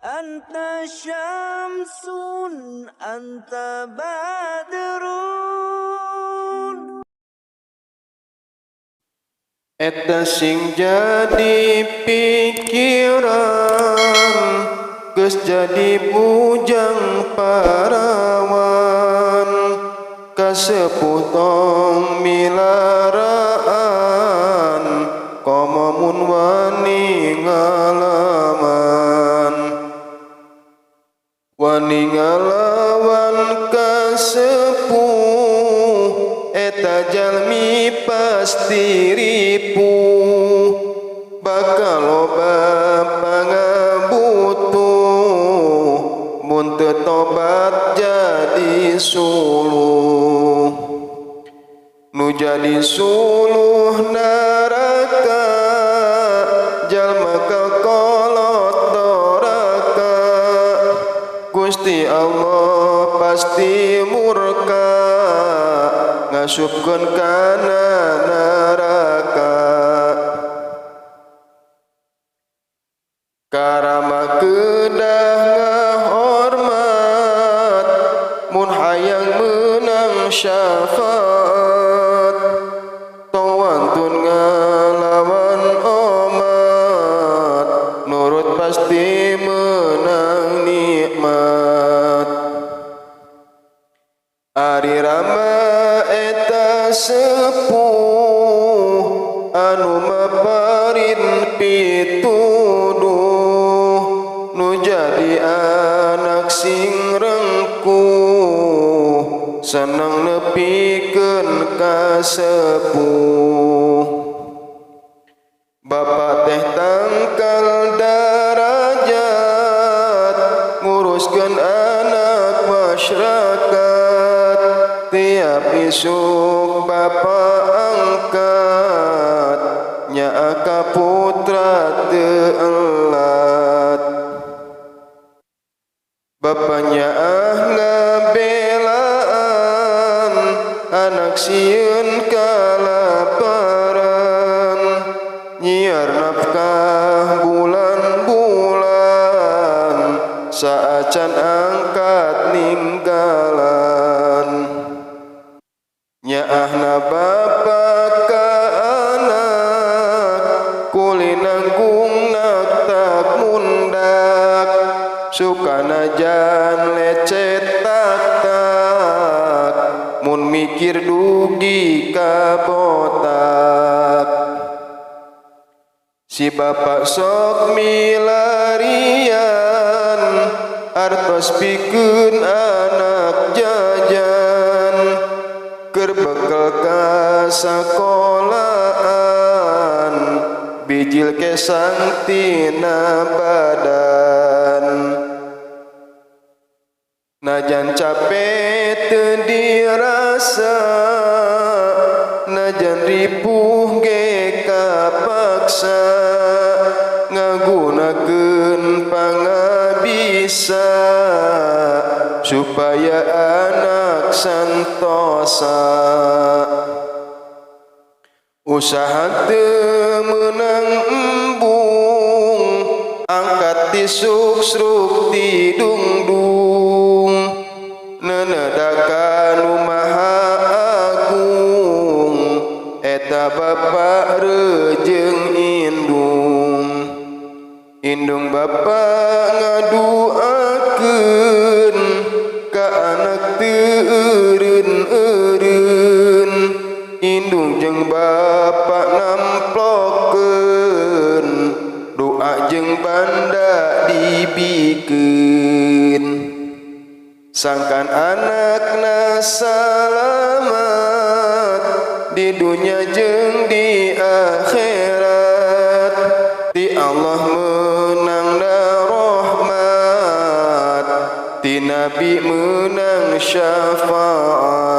أنت شمس أنت بدر. Eta sing jadi pikiran, geus jadi bujang parawan, kasepuh tong milaraan, komo mun wani ngalaman, wani ngalawan kasepuh, eta jalmi pasti ripuh, bakal loba pangabutuh mun teu tobat jadi suluh. Nu jadi suluh neraka, jalma kakolot doraka, Gusti Allah pasti murka, ngasupkeun kana neraka. Karama kedah ngahormat mun hayang menang syafaat, tong wantun ngalawan omat, nurut pasti menang nikmat. Ari Rama eta sepuh anu maparin pituduh, nu jadi anak sing rengkuh, seneng nepikeun ka sepuh. Bapak teh tangkal darajat, nguruskeun anak masyarakat, tiap isuk bapak angkat nyaah ka putra teu elat. Bapaknya ah ngabelaan anak sieun kalaparan, nyiar nafkah bulan-bulan saacan angkat ninggalan. Nyaahna bapak ka anak, kuli nanggung tak mundak, sukanajan lecet tak tak, mun mikir dugi ka botak. Si bapak sok milarian artos pikeun anak jajan, keur bekel ka sakolaan, bijil kesang tina badan. Najan capek teu dirasa, najan ripuh ge kapaksa, ngagunakeun pangabisa supaya anak santosa. Usaha teu meunang embung, angkat tisuk sruk tidungdung, nenedakan nu maha agung, eta bapak rejeung indung. Indung bapak ngaduakeun ka anak teu eureun-eureun, indung jeung bapak namplokeun doa jeung banda dibikeun, sangkan anakna salamat di dunya jeung di akhirat, ti Allah menang rahmat, ti Nabi menang syafaat.